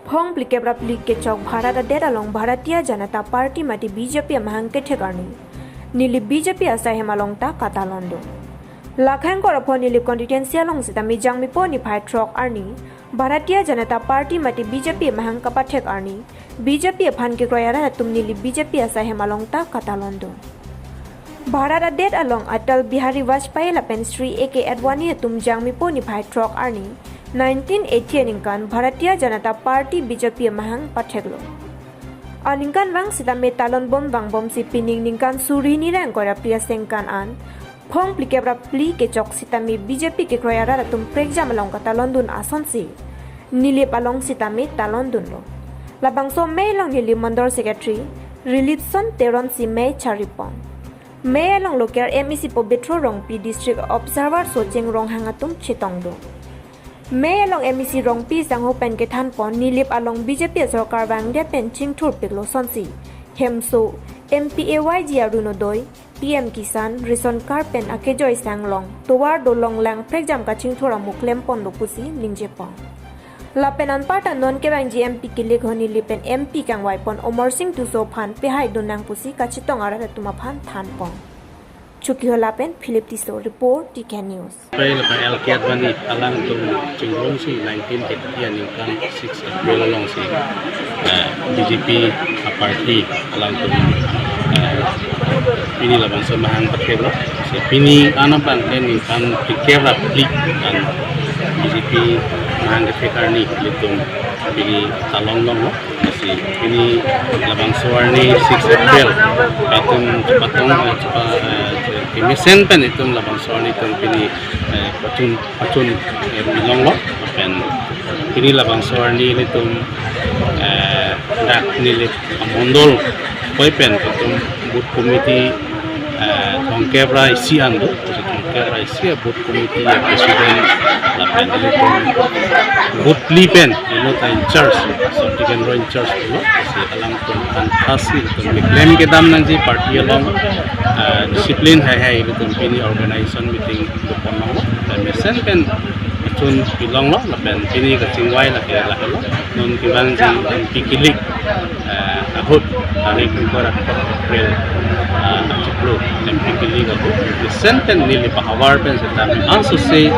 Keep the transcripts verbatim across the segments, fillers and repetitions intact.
Phongphlikep ra phli kechok Bharat adet along Bharatiya Janata Party mate B J P amahang kethek arni Nilip B J P asai hem along ta katalon do. Lakhang Korapho Nilip constituency along sitame Jangmipo niphai throk arni Bharatiya Janata Party mate B J P amahang kapathek arni B J P aphan kekroi arat atum Nilip B J P asai hem along ta katalon do. Bharat adet along Atal Bihari Vajpayee lapen Shri A K Advani atum Jangmipo niphai throk arni nineteen eighty aningkan Bharatiya Janata Party B J P amahang patheklo. Aningkanvang sitame talonbom vangbomsi pining ningkan suri hini ra ingkoi ra phli asengkan an phongphlikep ra phli kechok sitame B J P kekroi arat atum prekjam along katalondun asonsi Nilip along sitame talondunlo. Labangso amei along Nilip Mandal Secretary Rilitson Teron si mei charipon. Amei along local M A C Pobitro Rongpi, District Observer Socheng Ronghang atum chetong do. Amei along M A C Rongpi sangho pen kethanpon Nilip along B J P sorkar vangdet pen chingthurpiklo asonsi hemso M P A Y G Orunodoi, P M Kisan, ration card pen akejoi sanglong tovar dolong lang prekjam kachingthur amu klempon do pusi ningjepon. Lapen anparta non kevangji M P kilik ho Nilip pen M P kangvaipon Amarsing Tisso aphan pehaidun nang pusi kachetong arat atum aphan thanpon. Chokihola pen Philip Tisso report, T K News. Pai lapen L K Advani alangtum chingrumsi nineteen eighty aningkan six April alongsi, eh, B J P aparty alangtum, eh, pini labangso amahang patheklo. Si pini anabang ke ningkan phlikep ra phli an B J P amahang kethek arni ilitum pini talonlonglo. Si pini labangso arni six April, itum chepatong, eh, chepa-, eh, kemesen pen itum labangso arni itum pini, eh, pachun, pachun, eh, pilonglo. Pen pini labangso arni ilitum, eh, dak Nilip amondol koi pen itum booth committee, eh, thomkep ra isi an do, thomkep ra isi a-booth committee a-president lapen ilitum booth phli pen ilo ta in charge, sub-division in charge pulo, si alangtum aphan thasi itum keklem kedam nangji party along, eh, discipline haihai ilitum pini organization meeting dopon longlo, lapen mesen pen itum pilonglo, lapen pini kachingvai lake lakelo, non kevangji M P kilik, eh, ahut, tarik ingkoi ra throk April, eh, achiklo M P kilik ahut, mesen pen Nilip ahavar pen sitame ansose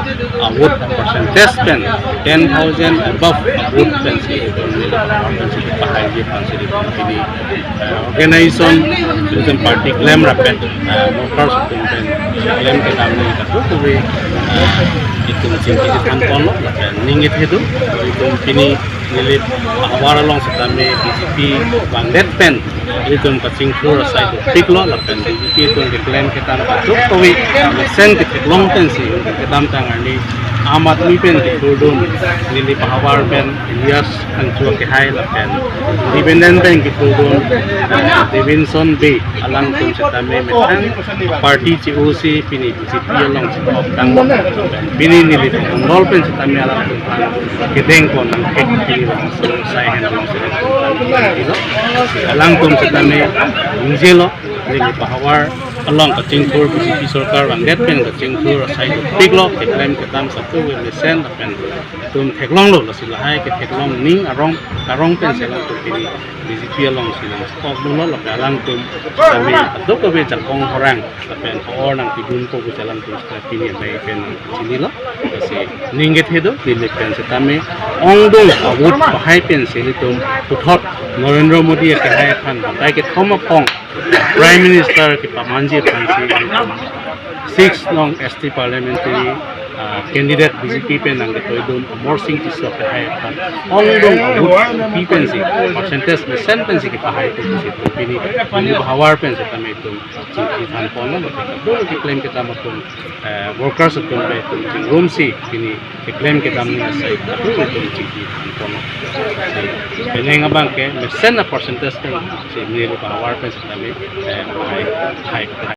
a-vote percentage pen ten thousand above a-vote pensi Nilip ahavar pensi pahaiji aphansi pini, eh, organization, ilitum party klem rapet, eh, workers atum pen klem kedam nangji kadokave, eh, itum chingki thanponlo, lapen ning kethe do, itum pini Nilip ahavar along sitame B J P vangdet pen ilitum kachingthur asai dopiklo, lapen B J P atum keklem kedam kadokave mesen ketheklong pensi kedamtang arni Aam Aadmi pen kethurdun Nilip ahavar pen Elias Phangcho kehai lapen independent pen kethurdun, eh, Davidson Bey alangtum sitame methang party che-osi pini B J P along chepok tang. Pini Nilip amondol pen sitame alangtum aphan kedengpon nangkek pini labangso asai hem along sitame alangtum sitame ningjelo, Nilip ahavar along kachingthur B J P sorkar vangdet pen kachingthur asai dopiklo, keklem kedam kadokave mesen lapen itum theklonglo, lasi lahai ketheklong ning arong karong pensi alangtum pini B J P alongsi nangkokdunlo, lapen alangtum sitame kadokave jakong horang lapen or nangpidunpo pu alangtum sitame pini amei pen chinilo. Lasi ning kethe do, Nilip pen sitame ongdung a-vote pahai pensi ilitum puthot Narendra Modi akehai aphan batai kethom aphong Prime Minister kepamanji aphansi six nong S T parliamentary, ah, candidate B J P pen nangketoidun Amarsing Tisso akehai aphan ongdung a-vote pi pensi, percentage mesen pensi kepahai pusi pini, pini ahavar pen sitame itum chingki thanponlo, lapen kadokave keklem kedam atum, eh, workers atum pen itum chingrumsi pini keklem kedam nangji asai kadokave itum chingki thanponlo. Penang abang ke mesen a-percentage pensi Nilip ahavar pen sitame, eh, hai, hai, hai.